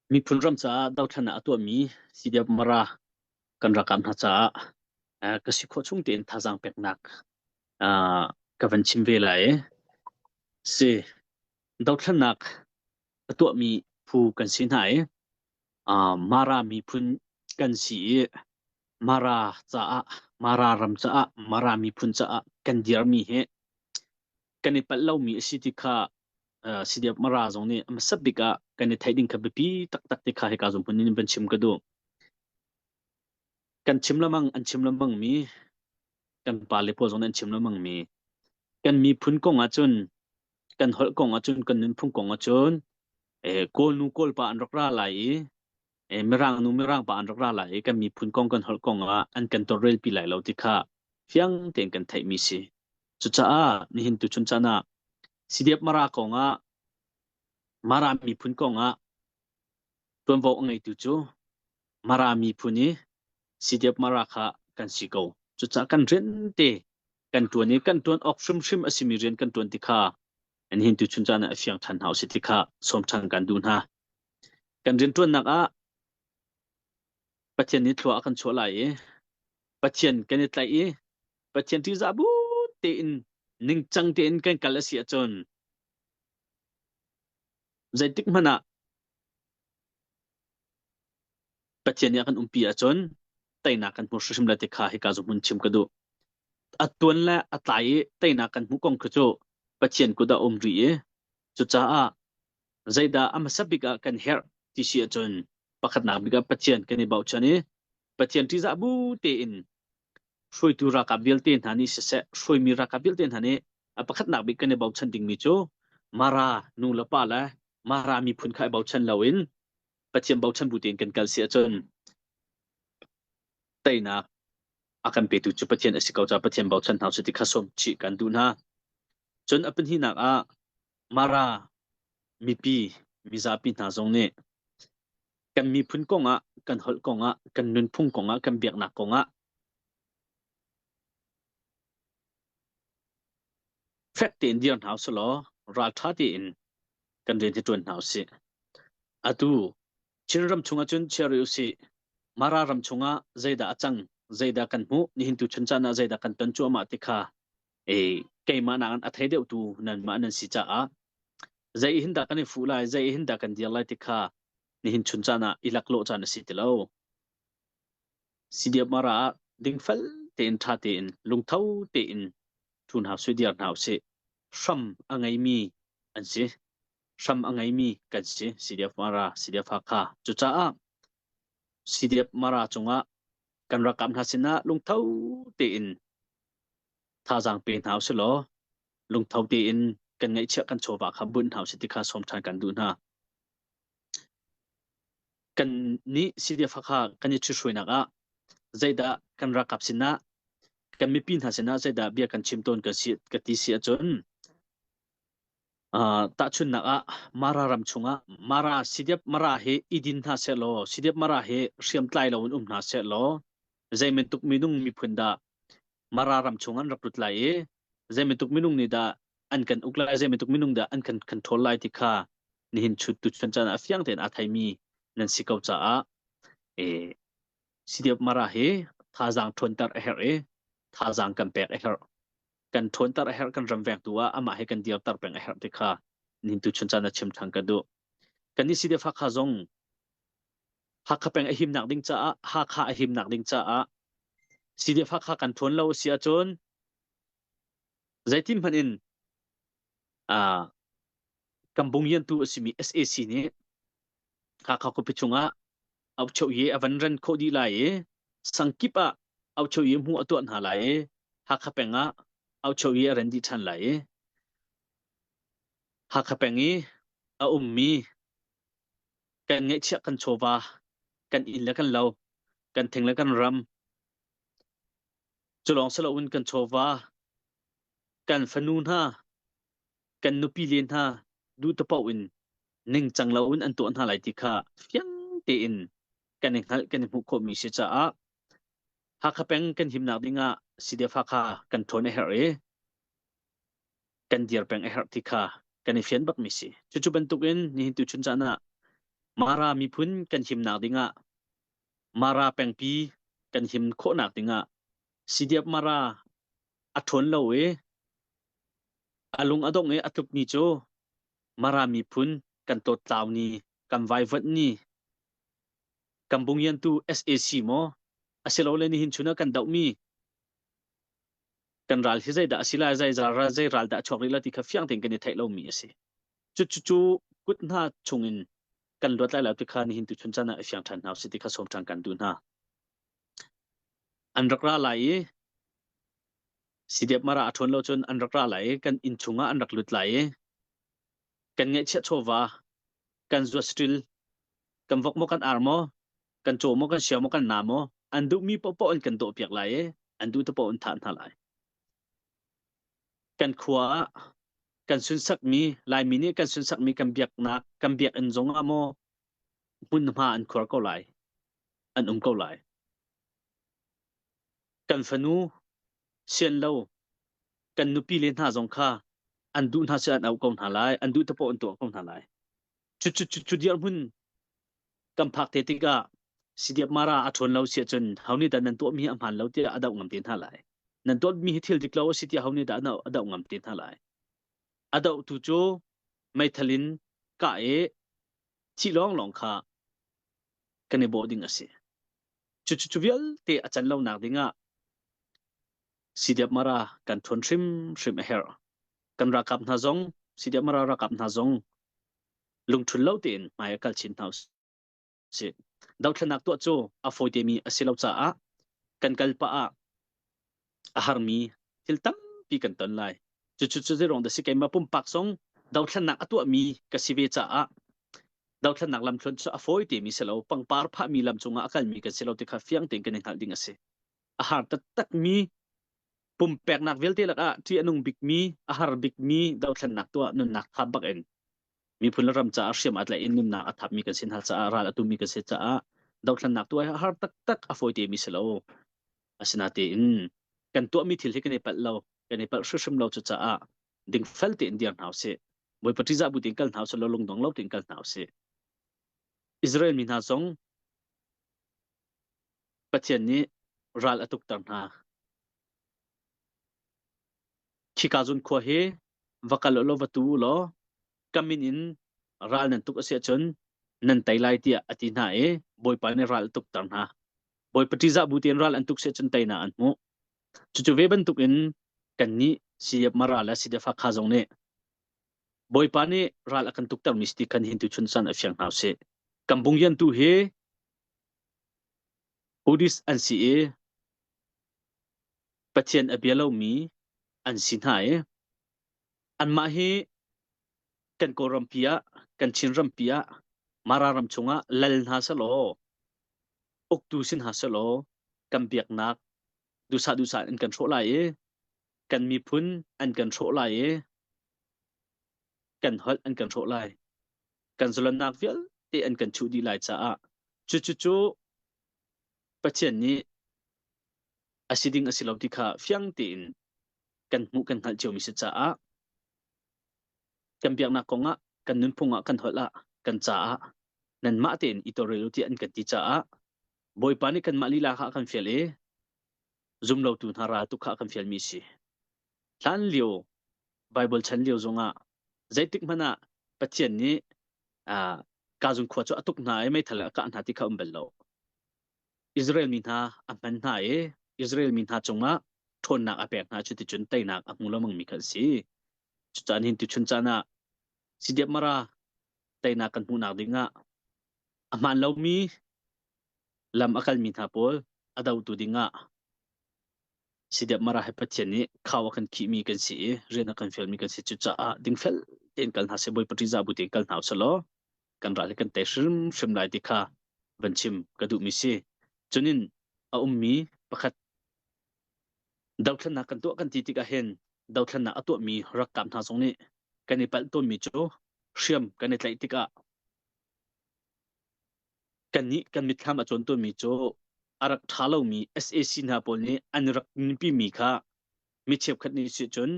Miphun ram caah dothlennak a tuahmi CDF Mara kan ralkap hna caah ka si khawh chung tein thazaang peknak ka van chim ve lai. Si dothlennak a tuahmi phu kan si hna i Mara miphun kan si i Mara caah Mara ram caah Mara miphun caah kan dirmi hi kan i palh lomi a si ti kha CDF Mara zong nih a hmasa bik ah kan i theih ding kha biapi taktak ti kha hika zong hmun in van chim ka duh. Kan chim lemang an chim lengmang mi kan pale pawl zong nih an chim lengmang mi kan miphun kong ahcun kan holh kong ahcun kan nunphung kong ahcun eh, Kawl nu Kawl pa an rak ra lai i eh, Mirang nu Mirang pa an rak ra lai i kan miphun kong kan holh kong ah an kan tawlrelpi lai lo ti kha fiang tein kan theihmi si. Cucaah nihin tuchun caan ah CDF Mara kong ah Mara miphun kong ah tuanvo a ngeitu cu Mara miphun i CDF Mara kha kan si ko. Cucaah kan rian te kan ṭuan i kan ṭuan awk hrimhrim a simi rian kan ṭuan ti kha nihin tuchun caan ah a fiang ṭhan hna usih ti kha sawm ṭhan kan duh hna. Kan rianṭuannak ah Pathian nih thlua a kan chuah lai i Pathian kan i tlaih i Pathian ṭihzah bu tein ningcang tein kan kal a si ahcun zeitik hmanh ah Pathian nih a kan umpi ahcun teinak kan hmu hrimhrim lai ti kha hika zu hmun chim ka duh. A tuan le a tlai i teinak kan hmuh kong khi cu Pathian kut ah um rih i cucaah zeidah a hmasa bik ah kan herh ti si ahcun pakhatnak bik ah Pathian kan i bochan i Pathian ṭihzah bu tein hruaitu ralkap vialte hna nih siseh hruaimi ralkap vialte hna nih a pakhatnak bik kan i bochan dingmi cu Mara nu le pa le Mara miphun kha i bochan loin Pathian bochan bu tein kan kal si ahcun teinak a kan petu cu Pathian a si ko caah Pathian bochan hna usih ti kha sawm chih kan duh hna. Cun a pahnihnak ah Mara mipi mizapi hna zong nih kan miphun kongah, kan holh kongah, kan nunphung kongah, kan biaknak kongah fek tein dir hna usih law ralṭha tein kan rian hi ṭuan hna usih. Atu Chinram chungah cun chia rih usih. Mara ram chungah zeidah a cang, zeidah kan hmuh, nihin tu chun caan ah zeidah kan ton cuahmah ti kha e keimah nakin a thei deuhtu nanmah nan si caah zei hin dah kan i fuh lai, zei hin dah kan dir lai ti kha nihin chun caan ah i laklawh caan a si ti lo. CDF Mara ah dingfel tein ṭha tein lungtho tein ṭhu hna usih dir hna usih. Hram a ngeimi an si. Hram a ngeimi kan si CDF Mara, CDF Hakha. Cucaah CDF Mara cungah kan ralkap hna sinah lungtho tein thazaang pe hna usih law lungtho tein kan ngeihchiah kan chawva kha bunh hna usih ti kha sawm ṭhan kan duh hna. Kan nih CDF Hakha kan i ṭhithruainak ah zeidah kan ralkap sinah kan mipi hna sinah zeidah bia kan chim tawn ka si ka ti si ahcun tahchunhnak ah Mara ram chungah Mara CDF Mara hi i din hna sehlaw CDF Mara hi hriamtlai loin um hna sehlaw zei bantuk minung miphun dah Mara ram chung an rak lut lai i zei bantuk minung nih dah an kan uk lai zei bantuk minung dah an kan control lai ti kha nihin chut tu chun caan ah fiang tein aa theimi nan si ko caah e CDF Mara hi thazaang ṭhawnter a herh i thazaang kan pek a herh kan ṭhawnter a herh kan ram vengtu ah amah hi kan dirter peng a herh ti kha nihin tu chun caan ah chim ṭhan ka duh kan nih CDF Hakha zong Hakha peng a himnak ding caah Hakha a himnak ding caah CDF Hakha kan ṭhawn lo a si ahcun zeitin hmanh in uh, kan bungyantu a simi SAC nih Hakha khuapi chungah auchoye a van ran khawh dih lai i sangkip ah auchoye hmu a tuah hna lai i Hakha peng ah auchoye a ran dih ṭhan lai i Hakha peng i a ummi kan ngeihchiah kan chawva kan inn le kan lo kan thing le kan ram cu lawng si loin kan chawva kan fanu hna kan nupi le hna duh te paoh in ningcang loin an tuah hna lai ti kha fiang tein kan i hngalh kan i hmuh khawhmi si caah Hakha peng kan himnak dingah CDF Hakha kan ṭhawn a herh i kan dir peng a herh ti kha kan i fian bakmi si. Cucu bantukin nihin tuchun caan ah. Mara miphun kan himnak dingah Mara pengpi kan him khawhnak dingah CDF Mara a ṭhawn lo i a lung a dongh i a tlukmi cu Mara miphun kan tlawttlau ni, kan vaivuanh ni, kan bungiantu SAC maw asilole nihin chun ah kan dohmi kan ral hi zeidah a si lai, zei ral zei ral dah a chuak rih lo ti kha fiang tein kan i theih lomi a si. Cucu kut hna chungin kan luat lai lo ti kha nihin tuchun caan ah i fiang ṭhan hna usih ti kha sawm ṭhan kan duh hna. An rak ra lai i CDF Mara a ṭhawn lo cun an rak ra lai i kan inn chungah an rak lut lai i kan ngeihchiah chawva, kan zuat saṭil, kan vok maw kan ar maw, kan caw maw kan sia maw kan na maw an duhmi paohpaoh an kan dawhpiak lai i an duh te paoh an thah hna lai. Kan khua ah kan sunsakmi Laimi nih kan sunsakmi kan biaknak kan biakinn zong ah maw hmunhma an khuar ko lai an um ko lai. Kan fanu sian lo kan nupi le hna zong kha an duh hna si an auh ko hna lai an duh te paoh an tuah ko hna lai. Cu cu cu cu dirhmun kan phak te tikah CDF Mara a ṭhawn lo si ahcun ho nih dah nan tuahmi hi a hmaan lo tiah a doh ngam te hna lai. Nan tuahmi hi thil dik lo a si tiah ho nih dah a doh ngam te hna lai. A dohtu cu meithal in kah i thih lawnglawng kha kan i bawh ding a si. Cu cu cu vialte a can lonak dingah CDF Mara kan ṭhawn hrimhrim a herh. Kan ralkap hna zong CDF Mara ralkap hna zong lungṭhul lo tein hmai a kal chin hna usih. Dothlennak tuah cu a fawi temi a si lo caah kan kal pah ah a harmi thil tampi kan ton lai. Cucu cu zeiruang dah si keimah pumpak zong dothlennak a tuahmi ka si ve caah dothlennak lamthluan cu a fawi temi si lo, pangpar phahmi lam cungah a kalmi kan si lo ti kha fiang tein kan i hngalh ding a si. A har taktakmi pumpeknak vialte lakah ṭih a nung bikmi, a har bikmi dothlennak tuah nunnak thap bak in miphun le ram caah hriam aa tlaih in nunnak a thapmi kan si hna caah ral a tumi kan si caah dothlennak tuah hi a har taktak a fawi temi si lo. Asinain kan tuahmi thil hi kan i palh lo, kan i palh hrimhrim lo cucaah dingfel tein dir hna usih. Bawipa ṭihzah bu tein kal hna usih law lungdong lo tein kal hna usih. Israel mi hna zong Pathian nih ral a tukter hna. Khika zun khua hi va kal u law va tu u law ka min in ral nan tuk a si ahcun nan tei lai tiah a ti hna i Bawipa nih ral a tukter hna. Bawipa ṭihzah bu tein ral an tuk si ahcun teinak an hmuh. Cucu ve bantukin kannih CDF Mara le CDF Hakha zong nih Bawipa nih ral a kan tuktermi si ti khan hin tuchun san a fiang hna usih. Kan bungyan tu hi Buddhist an si i Pathian a bia lomi an si hna i anmah hi kan Kawlrampi ah kan Chin rampi ah Mara ram chungah lal hna selaw uktu si hna selaw kan biaknak duhsah duhsah in kan hrawh lai i kan miphun an kan hrawh lai i kan holh an kan hrawh lai kan zalonnak vialte an kan chuh dih lai caah cucu cu Pathian nih a si ding a si lo ti kha fiang tein kan hmuh kan hngalh ciomi si caah kan biaknak kong ah kan nunphung ah kan holh ah kan caah nanmah tein i tawlrel u tiah an kan ti caah Bawipa nih kanmah lila kha a kan fial i zumlotu hna ral tu kha a kan fialmi si. Hlan lio Bible chan lio zongah zeitik hmanh ah Pathian nih uh, Kazung khua cu a tuk hna i meithal a kah hna ti kha um bal lo. Israel mi hna a hman hna i Israel mi hna cungah ṭhawnnak a pek hna cuticun teinak a hmu lengmangmi kha an si. Cucaah nihin tuchun caan ah CDF Mara teinak kan hmuhnak dingah a hmaan lomi lam a kalmi hna pawl a dotu dingah CDF Mara he Pathian nih khau a kan khihmi kan si i rian a kan fialmi kan si cucaah dingfel tein kal hna seh Bawipa ṭihzah bu tein kal hna usih law kan ral hi kan tei hrimhrim lai ti kha van chim ka duhmi si. Cunin a ummi pakhat dothlennak kan tuah kan ti tikah hin dothlennak a tuahmi rakkap hna zong nih kan i palh tawnmi cu hriam kan i tlaih tikah kannih kan mitthlam a cuan tawnmi cu a rak ṭha lomi SAC hna pawl nih an rak nunpimi kha mi cheukhat nih si cun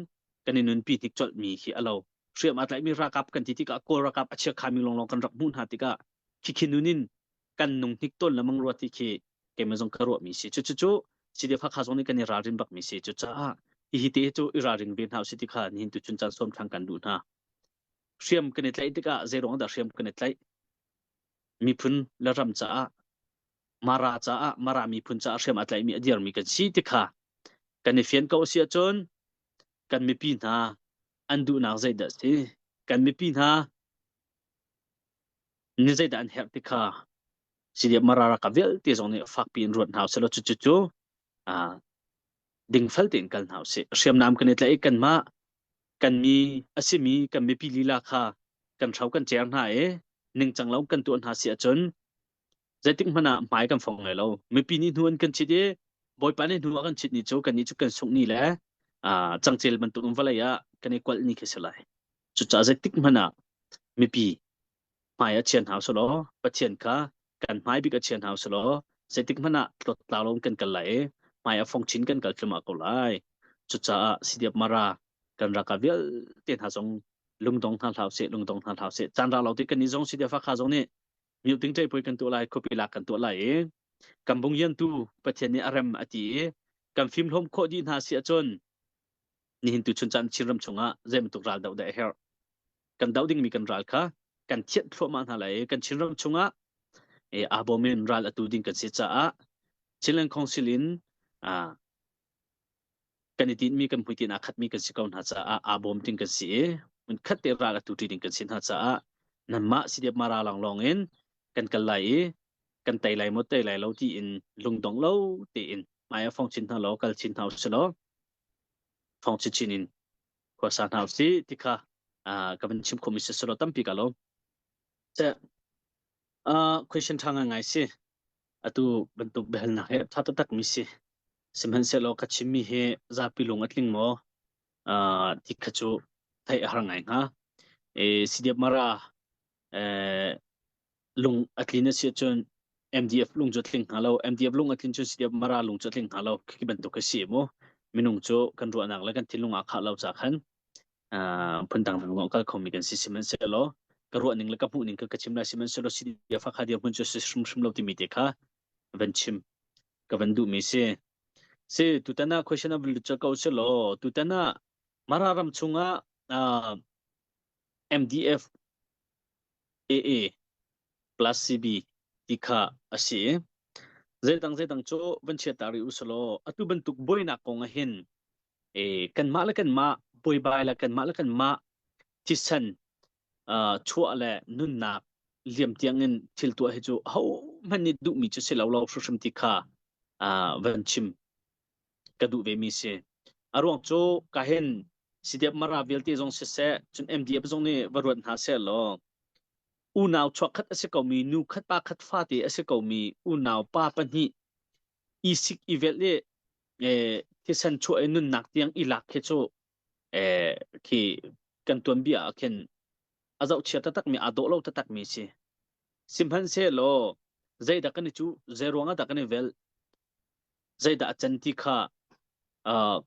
kan i nunpi hnik colhmi khi a lo. Hriam aa tlaihmi ralkap kan ti tikah Kawl ralkap a chiakhami lawnglawng kan rak hmuh hna tikah. Khikhi nun in kan nung hnik tawn lemang rua ti khi keimah zong ka ruahmi si. Cucu CDF Hakha zong nih kan i ralrin bakmi si. Cucaah hihi te cu i ralring ve hna usih ti kha nihin tuchun caan sawm thlang kan duh hna. Hriam kan i tlaih tikah zei ruang dah hriam kan i tlaih? Miphun le ram caah Mara caah Mara miphun caah hriam a tlaihmi a dirmi kan si ti kha kan i fian ko a si ahcun kan mipi hna an duhnak zeidah a si? Kan mipi hna ni zeidah an herh ti kha CDF Mara ralkap vialte zong nih fakpi in ruat hna usih law cucu cu dingfel tein kal hna usih. Hriamnam kan i tlaih i kanmah kan mi a simi kan mipi lila kha kan hro kan cer hna i ningcang lo kan tuah hna si ahcun zeitik hmanh ah hmai kan fong lai lo. Mipi nih hnu an kan chit i Bawipa nih hnu a kan chit ni cu kannih cu kan sungh ni le cangcel bantuk in vawlei ah kan i kualh ni khi si lai. Cucaah zeitik hmanh ah mipi hmai ah chian hau selaw Pathian kha kan hmai bik ah chian hau selaw zeitik hmanh ah tlawttlau lo kan kal lai i hmai ah fong chin kan kal thluahmah ko lai. Cucaah CDF Mara kan ralkap vialte hna zong lungdong hna hlah usih, lungdong hna hlah usih. Caan rau lo ti kan nih zong CDF Hakha zong nih mioting ṭaihpuai kan tuah lai, khuapi lak kan tuah lai i kan bungyan tu Pathian nih a rem a ti i kan fimhlawm khawh dih hna si ahcun nihin tu chun caan Chinram chungah zei bantuk ral doh dah a herh. Kan doh dingmi kan ral kha kan thianh thluahmah hna lai i kan Chinram chungah aa bawm in ral atu ding kan si caah Chinland Council in kan i tinhmi kan hmuitinh aa khatmi kan si ko hna caah aa bawm ding kan si i hmunkhat te ral atu ṭi ding kan si hna caah nanmah CDF Mara lawnglawng in kan kal lai i kan tei lai maw tei lai lo tiin lungdong lo tein hmai ah fong chin hna law kal chin hna usih law fong chinchin in khuasa hna usih ti kha ka van chim khomi si selaw tampi ka lawm. Question ṭha ngaingai si. Atu bantuk biahalnak hi ṭha taktak mi si. Sihmanhsehlaw ka chimmi hi zapi lung a tling maw ti kha cu theih a har ngai hnga. CDF Mara lung a tlin a si ahcun MDF lung cu a tling hnga lo. MDF lung a tlin cun CDF Mara lung cu a tling hnga lo. Khi bantuk a si mu. Minung cu kan ruahnak le kan thinlung aa khah lo ca khan phundang dang kal khomi kan si. Sihmanhsehlaw ka ruahning le ka hmuhning ka ka chim lai. Sihmanhsehlaw CDF Hakha dirhmun cu si hrimhrim lo timi te kha van chim ka van duhmi si. Si tutan ah question a vun lut ko si law tutan ah Mara ram chungah MDF AA plus CB ti kha a si i zeidang zeidang cu van chia ta rih usalaw atu bantuk buainak kong ah hin kanmah le kanmah buaibai le kanmah le kanmah thisen chuah le nunnak liam tiangin thil tuah hi cu hohmanh nih duhmi cu si lo lo hrimhrim ti kha van chim ka duh ve mi si. A ruang cu ka hin CDF Mara vialte zong siseh, cun MDF zong nih va ruat hna seh law unau chuakkhat a si komi nu khat pa khat fate a si komi unau pa pahnih i sik i velh i thisen chuah i nunnak tiang i lak khi cu khi kan tuanbia ah khin a zohchia taktakmi aa dawh lo taktakmi si. Sihmanhsehlaw zeidah kan i cuh, zei ruangah dah kan i velh, zeidah a can ti kha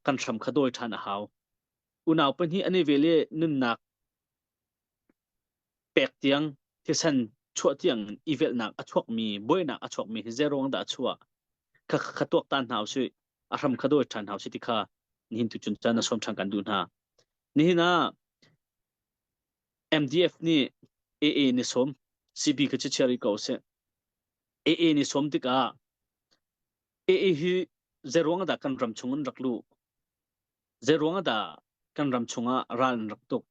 kan hram kha dawi ṭhan a hau. Unau pahnih an i vel i nunnak pek tiang thisen chuah tiang i velhnak a chuakmi buainak a chuakmi hi zei ruang dah a chuah kha kha tuaktan hna usih a hram kha dawi ṭhan hna usih ti kha nihin tu cun caan a sawm ṭhan kan duh hna. Nihin ah MDF nih AA ni sawm CB kha chichiar i ko usih. AA ni sawm tikah AA hi zeiruang dah kan ram chung an rak luh? Zeiruang dah kan ram chungah ral an rak tuk?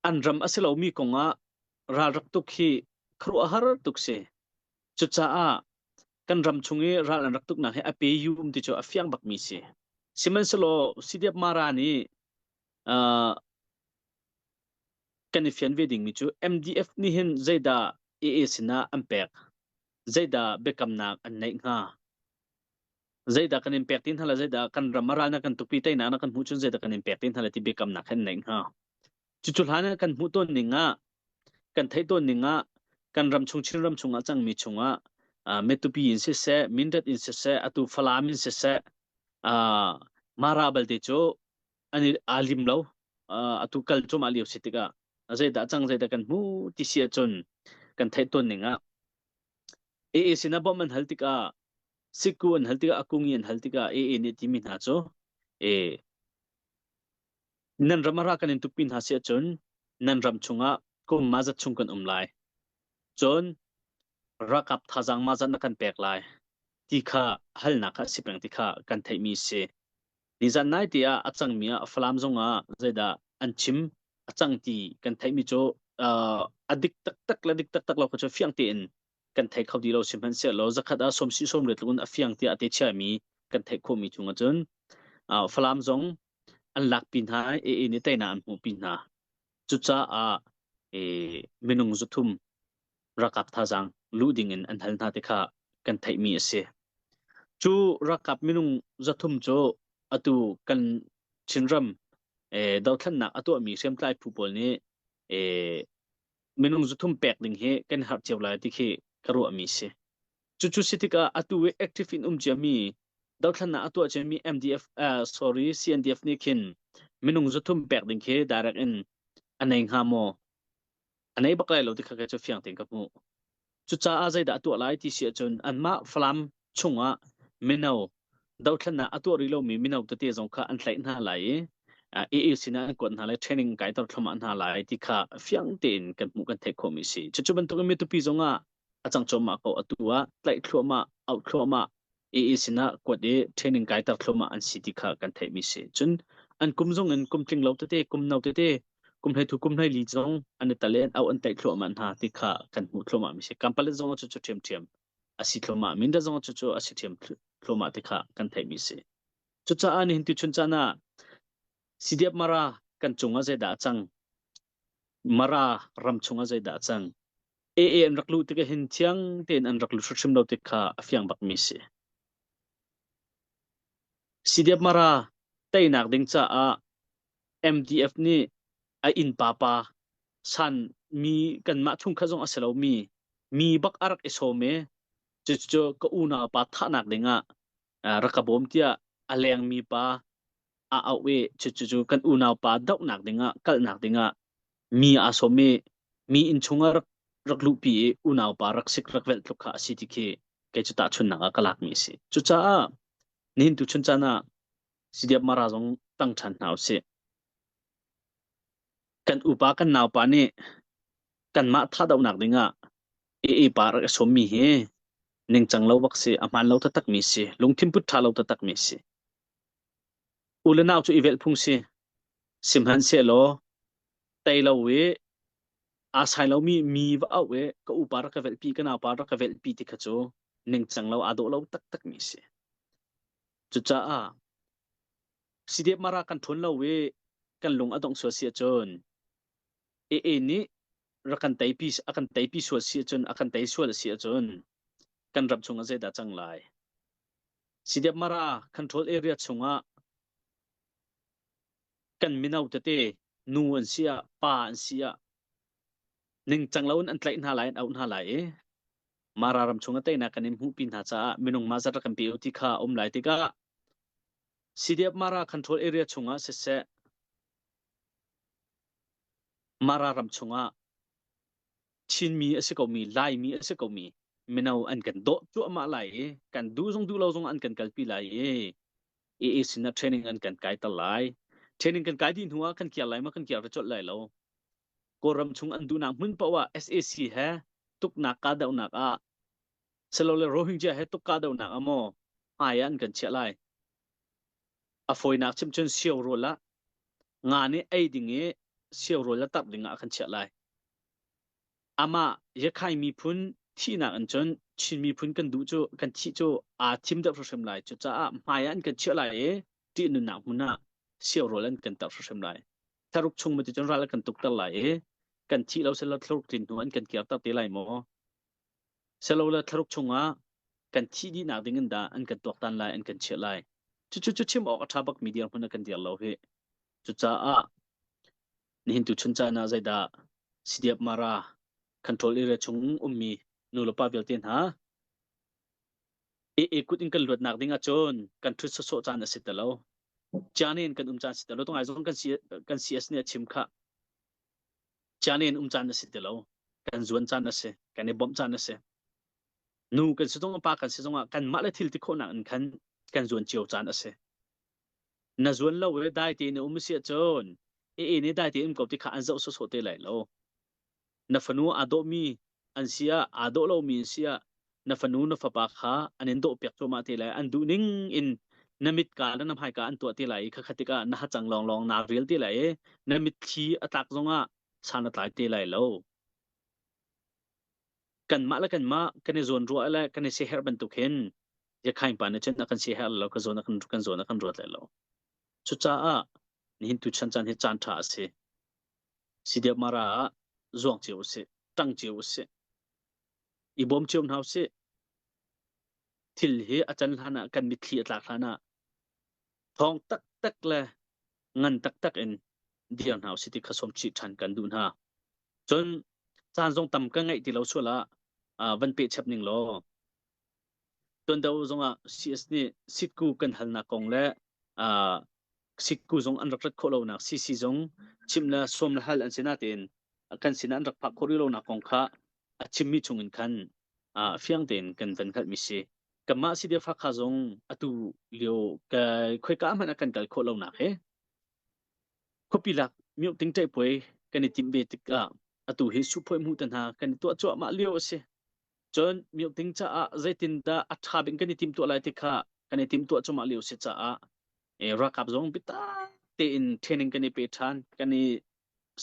An ram a si lomi kongah ral rak tuk hi khuaruahhar tuk si. Cucaah kan ram chung i ral an rak tuknak hi a pe yum ti cu a fiang bakmi si. Sihmanhsehlaw CDF Mara nih uh, kan i fian ve dingmi cu MDF nih hin zeidah AA sinah an pek? Zeidah biakamnak an neih hnga? Zeidah kan in pek ti hna le zeidah kan ram a ral na kan tukpi teinak na kan hmuh cun zeidah kan in pek ti hna le ti biakamnak han neih hnga? Cucu hlan ah kan hmuh tawn ning ah kan theih tawn ning ah kan ram chung Chin ram chungah cangmi chungah Metupi in siseh, Mindat in siseh, atu Falam in siseh, Mara balte cu an i aa lim lo. Atu kal cuahmah lio si tikah. Zeidah cang zeidah kan hmu ti si ahcun kan theih tawn ning ah AA sinah bawmh an hal tikah sikku an hal tikah akungi an hal tikah AA nih timi hna cu e nan ram a ra kan in tukpi hna si ahcun nan ram chungah kum ma zat chung kan um lai. Cun ralkap thazaang ma zat na kan pek lai ti kha halnak kha a si peng ti kha kan theihmi si. Nizan nai te ah a cangmi ah Falam zong ah zeidah an chim a cang ti kan theihmi cu uh, a dik taktak le dik taktak lo kha cu fiang tein kan thei kho dih lo sihmanhsehlaw zakhat ah sawm si sawm riat tluk in a fiang tiah a te chiami kan theih khawhmi chung ahcun uh, Falam zong an lakpi hna i AA nih teinak an hmuhpi hna. Cucaah eh, minung zuthum ralkap thazaang luh ding in an hal hna ti kha kan theihmi a si. Cu ralkap minung 300 cu atu kan Chinram eh, dothlennak a tuahmi hriamtlai phu pawl nih eh, minung 300 pek ding hi kan harh cio lai ti khi ka ruahmi si. Cucu si tikah atu i active in um ciami dothlennak a tuah ciami MDF uh, sorry CNDF nih khin minung 300 pek ding khi direct in a nei hnga maw? A nei bak lai lo ti kha kei cu fiang tein ka hmuh. Cucaah zeidah a tuah lai ti si ahcun anmah Falam chungah mino dothlennak a tuah rih lomi mino tete zong kha an tlaih hna lai i AA sinah an kuat hna lai, training kaiter thluahmah hna lai ti kha fiang tein kan hmuh kan theih khawhmi si. Cucu bantukin mitupi zongah a cang cuahmah ko atu ah tlaih thluahmah, auh thluahmah AA sinah kuat i training kaiter thluahmah an si ti kha kan theihmi si. Cun an kum zong in kum tling lo tete, kum no tete kum hlei thu kum hlei li zong an i tal i an auh an tlaih thluahmah hna ti kha kan hmuh thluahmah mi si. Kampalet zong cu cu ṭhiamṭhiam a si thluahmah. Mindat zong cu cu a si ṭhiam thluahmah ti kha kan theihmi si. Cucaah nihin tuchun caan ah CDF Mara kan cungah zeidah a cang? Mara ram chungah zeidah a cang? AA an rak luh tikah hin thiang tein an rak lut hrimhrim lo ti kha a fiang bakmi si. CDF Mara teinak ding caah MDF nih a innpa pa san mi kanmah chungkhat zong a si lomi mi bak a rak i sawm i cucu ka unau pa thahnak dingah rak ka bawm tiah a lengmi pa a auh i cucu kan unau pa dohnak dingah kalhnak dingah mi aa sawm i mi inn chungah rak rak luhpi i unau pa rak sik rak velh tluk kha a si ti khi kei cu tahchunhnak ah ka lakmi a si. Cucaah nihin tu chun caan ah CDF Mara zong tang ṭhan hna usih. Kan upa kan naupa nih kanmah thahdohnak dingah AA pa rak i sawmmi hi ningcang lo bak si, a hmaan lo taktakmi si, lungthin put ṭha lo taktakmi si. U le nau cu i velh phung si. Sihmanhsehlaw tei lo i aa sai lomi mi va auh i ka upa rak ka velhpi, ka naupa rak ka velhpi ti kha cu ningcang lo aa dawh lo taktakmi si. Cucaah CDF Mara kan ṭhawn lo i kan lung a dongh sual si ahcun AA nih rak kan teipi a kan teipi sual si ahcun a kan tei sual a si ahcun kan ram chungah zeidah cang lai? CDF Mara control area chungah kan mino tete nu an si ah pa an si ah ningcang loin an tlaih hna lai an auh hna lai i Mara ram chung a teinak kan in hmuhpi hna caah minung mah zat rak kan pe u ti kha a um lai tikah CDF Mara control area chungah siseh Mara ram chungah Chinmi a si komi Laimi a si komi mino an kan dawh cuahmah lai i kan duh zong duh lo zong an kan kalpi lai i AA sinah training an kan kaiter lai. Training kan kai dih hnu ah kan kiar lai ma kan kiar colh lai lo. Kawlram chung an duhnak hmun paoh ah sac he tuknak kahdohnak ah silole Rohingya he tuk kahdohnak ah maw hmai ah an kan chiah lai. A fawinak chim cun sio rawl ah nga nih ei ding i sio rawl a tarh ding ah a kan chiah lai. Amah Yakhai miphun thihnak in cun Chin miphun kan duh cu kan thih cu aa thim deuh hrimhrim lai. Cucaah hmai ah an kan chiah lai i ṭihnunnak hmun ah sio rawl an kan tarh hrimhrim lai. Thlaruk chung ma ti cun ral an kan tukter lai i kan thih lo selaw thlaruk tlin hnu an kan kirter te lai maw? Selo le thlaruk chungah kan thih dihnak ding in dah an kan tuaktan lai, an kan chiah lai. Cucu cu chim awk a ṭha bakmi dirhmun ah kan dir lo hi. Cucaah nihin tu chun caan ah zeidah CDF Mara control area chung ummi nu le pa vialte hna AA kut in kan luatnak ding ahcun kan ṭhut sawsawh caan a si ti lo. Caan in kan um caan si ti lo. Tungai zong kan CS nih a chim khah. Chiane in um caan a si ti lo. Kan zuan caan a si. Kan i bawmh caan a si. Nu kan si zongah pa kan si zongah kanmah le thil ti khawhnak in khan kan zuan cio caan a si. Na zuan lo i dai tein na um si ahcun e e nih dai tein um ko ti kha an zoh sawsawh te lai lo. Na fanu aa dawhmi an si ah aa dawh lomi an si ah na fanu na fapa kha an in dawhpiak cuahmah te lai. An duh ning in na mitka le na hmaika an tuah te lai i khakhat tikah na hacang lawnglawng naa rial te lai i na mitthli a tlak zongah san a tlai te lai lo. Kanmah le kanmah kan i zawnruah le kan i siaherh bantuk hin Yakhaing pa nih cun a kan siaherh lo, ka zawn a kan kan zawn a kan ruat lai lo. Cucaah nihin tuchan caan hi caan ṭha a si. Sidiap Mara ah zuang cio usih, ṭang cio usih, i bawm cio hna usih. Thil hi a can hlan ah kan mitthli a tlak hlan ah thawng taktak le ngan taktak in dir hna usih ti kha sawm chih ṭhan kan duh hna. Cun caan zong tam ka ngeih ti lo sual ah van peh chap ning law tuan deuh zongah CS nih sitku kan halnak kong le sikku zong an rak rat khawh lonak CC zong chimh le sawm le hal an si natein kan sinah an rak phak khawh rih lonak kong kha a chimmi chungin khan fiang tein kan van hngalhmi si. Kanmah CDF Hakha zong atu lio ka khoika hmanh ah kan kal khawh lonak hi khuapi lak mioh ting ṭaihpuai kan i timh ve tikah atu hi suphuai hmuh te hna kan i tuah cuahmah lio a si. Cun mioh ting caah zeitindah a ṭha bik kan i timhtuah lai ti kha kan i timhtuah cuahmah lio si caah ralkap zong biatak tein training kan i pe ṭhan, kan i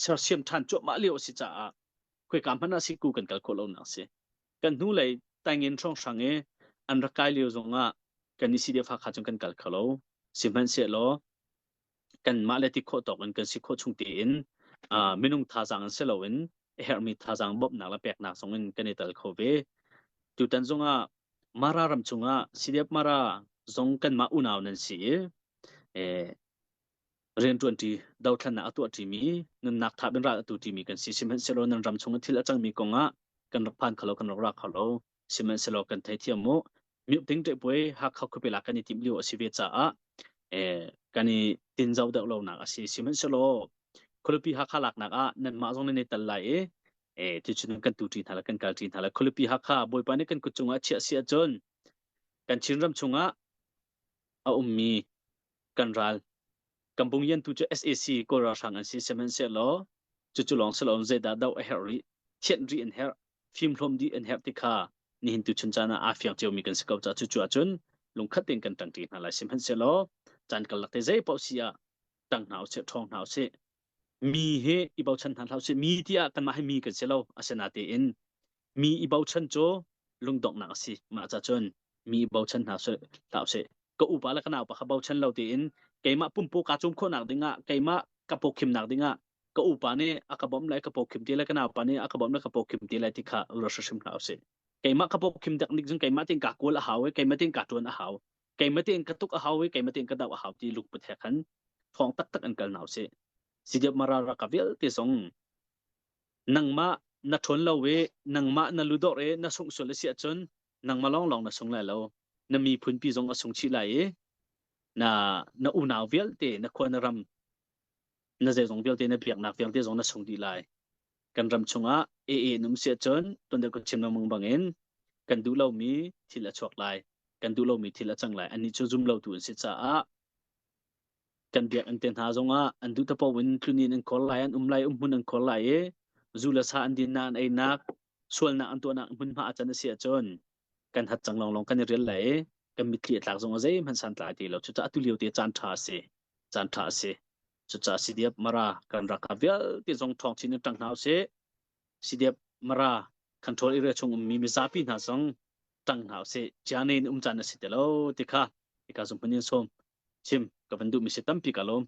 sersiam ṭhan cuahmah lio a si caah khoika hmanh ah siku kan kal khawh lonak a si. Kan hnulei taingin hrawnghrang i an rak kai lio zongah kan i CDF Hakha cun kan kal kho lo. Sihmanhsehlaw kanmah le ti khawh tawk in kan si khawh chung tein minung thazaang in si loin a herhmi thazaang bawmhnak le peknak zong in kan i tel kho ve. Tutan zongah Mara ram chungah CDF Mara zong kanmah unau nan si i rianṭuanṭi dothlennak a tuahṭimi nunnak thap in ral a tuṭimi kan si. Sihmanhsehlaw nan ram chung i thil a cangmi kongah kan rak phan kho lo, kan rak ra kho lo. Sihmanhsehlaw kan theithiam mu. Mioting ṭehpuai Hakha khuapi lak kan i timh lio a si ve caah kan i tinzo deuh lonak a si. Sihmanhsehlaw khualipi Hakha laknak ah nanmah zong nan i tel lai i tuchun kan tuṭi hna le kan kalṭi hna le khualipi Hakha Bawipa nih kan kut cungah a chiah si ahcun kan Chinram chungah a ummi kan ral kan bungyan tu cu SAC Kawl ralhrang an si sihmanhsehlaw cucu lawng si loin zeidah doh a herh rih thianh rih an herh fimhlawm dih an herh ti kha nihin tu chun caan ah aa fiang ciomi kan si ko caah cucu ahcun lungkhat tein kan ṭangṭi hna lai sihmanhsehlaw caan karlak te zei paoh si ah ṭang hna usih ṭhawng hna usih mi hi i bochan hna hlah usih mi tiah kanmah hi mi kan si lo asinatein mi i bochan cu lungdonghnak a si mah ca cun mi i bochan hna hlah usih ka upa le ka naupa kha bochan lo tein keimah pumpu kaa cum khawhnak dingah keimah ka pawkhimnak dingah ka upa nih a ka bawmh lai ka pawkhim ti lai ka naupa nih a ka bawmh lai ka pawkhim ti lai ti kha ruat hrimhrim hlah usih keimah ka pawkhim dek nik cun keimah tein ka kawl a hau i keimah tein ka ṭuan a hau keimah tein ka tuk a hau i keimah tein ka doh a hau ti lungput he khan thawng taktak an kal na usih CDF Mara raka vialte zong nangmah na ṭhawn lo i nangmah na ludor i na sungh sual a si ahcun nangmah lawnglawng na sung lai lo na miphunpi zong a sung chih lai i na na unau vialte na khua na ram na zeizong vialte na biaknak vialte zong na sung dih lai kan ram chungah AA num si ahcun tuan deuh ka chim lengmang bangin kan duh lomi thil a chuak lai kan duh lomi thil a cang lai annih cu zum lotu an si caah kan biakinn te hna zongah an duh tapo in tlunin an khor lai an um lai umhmun an khor lai i zu le sa an dinnak an einak sualnak an tuahnak hmunhma a can a si ahcun kan hat cang lawnglawng kan i rial lai i kan mitthli a tlak zong a zeihmanh san tlai ti lo cucaah atu lio te caan ṭha a si caan ṭha a si cucaah CDF Mara kan ralkap vialte zong ṭhawng chin in ṭang hna usih CDF Mara control area chung ummi mizapi hna zong ṭang hna usih ciane in um caan a si ti lo ti kha hika zung hmun in sawm chim ka van duhmi si tampi ka lawm.